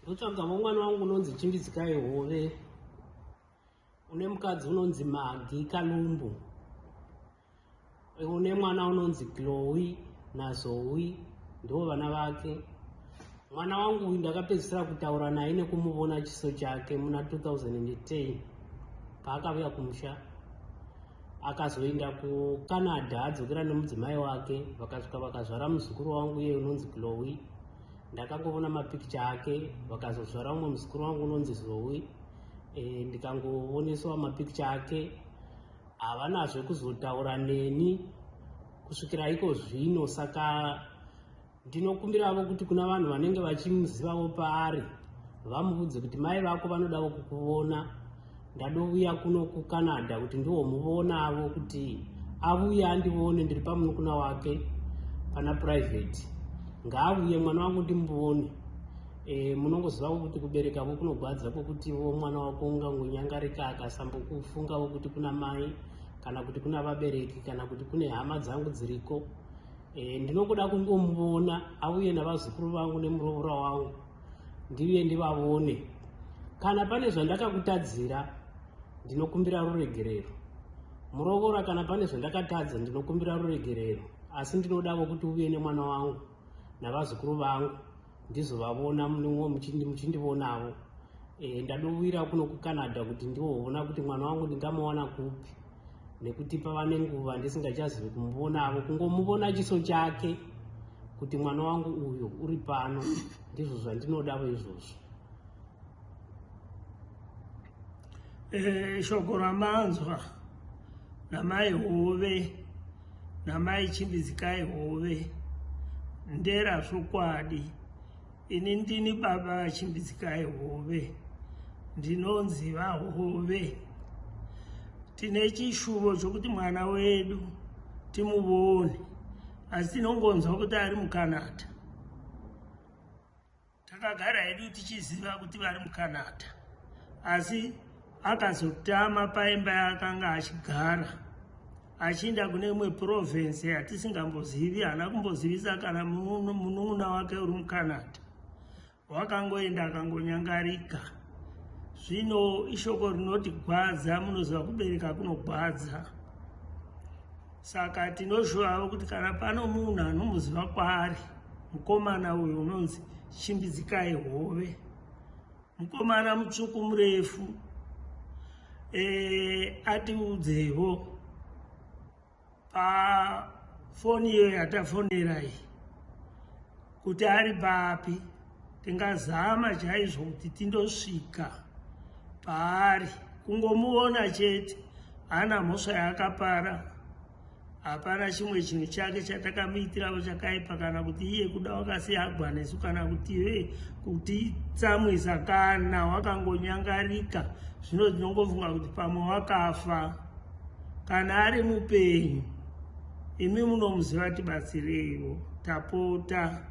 Ndotsvagavo mwana wangu unonzi Chimbidzikai Hove, une mukadzi unonzi Magi Kalumbu, une mwana unonzi Chloe naZoe, ndivo vana vake. Mwana wangu uyu ndakapedzisira kutaura naye nekumuvona chiso chake muna 2010 paakauya kumusha. Akazoenda kuCanada adzokera nemudzimai wake, vakasvika vakazvara muzukuru wangu iye unonzi Chloe. Ndakangovona mapikicha ake, vakazozvara umwe muzukuru wangu unonzi Zoe. Ndikangovoneswa mapikicha ake, havanazve kuzotaura neni kusvikira iko zvino. Saka ndinokumbiravo kuti kuna vanhu vanenge vachimuzivavo paari vamuvudze kuti mai vako vanodavo kukuvona, ndadouya kuno kuCanada kuti ndiwomuvonavo kuti avuye andivone, ndiri pamunukuna wake pana private, ngaavuye mwana wangu ndimuvone. Munongozivavo kuti kuberekavo kunogwadza kwekutivo mwana wako ungangonyangarika akasambokufungavo kuti kuna mai kana kuti kuna vabereki kana kuti kune hama dzangu dziriko. Ndinokuda kungomuvona auye navazukuru vangu nemuroora wangu, ndiuye ndivavone. Kana pane zvandakakutadzira ndinokumbira ruregerero muroora, kana pane zvandakatadza ndinokumbira ruregerero, asi ndinodavo kuti uye nemwana wangu navazukuru vangu ndizovavona muchindivonavo. Ndadowira kuno kuCanada kuti ndiwoona kuti mwana wangu ndingamuwana kupi, nekuti pava nenguva ndisingachazivi kumuvonavo, kungomuvona chiso chake kuti mwana wangu uyu uri pano, ndizvo zvandinodavo izvozvo. Shoko ramanzwa namai Hove namai Chimbidzikai Hove ndera zvokwadi. Ini ndini baba vaChimbidzikai Hove, ndinonzi vaHove. Tine chishuvo chokuti mwana wedu timuvone, asi tinongonzwa kuti ari muCanada. Takagara hedu tichiziva kuti vari muCanada, asi akazotama paimba yaakanga achigara achienda kune imwe province yatisingambozivi. Haana kumbozivisa kana munun'una wake uri muCanada, wakangoenda akangonyangarika. Zvino ishoko rinoti gwadza, munoziva kubereka kunogwadza. Saka tinoshuvawo kuti kana pano munhu anomuziva kwaari mukomana uyu unonzi Chimbidzikai Hove, mukomana mutsvuku murefu, atiudzewo pafoni iyo yatafonera iyi kuti ari papi, tingazama chaizvo kuti tindosvika paari kungomuona chete. Haana mhosva yaakapara, hapana chimwe chinhu chake chatakamuitiravo chakaipa, kana kuti iye kuda wakasiya agwa nesu, kana kuti kutitsamwisa, kana wakangonyangarika. Zvino tinongofunga kuti pamwe wakafa. Kana ari mupenyu, imi munomuziva, tibatsireiwo, tapota.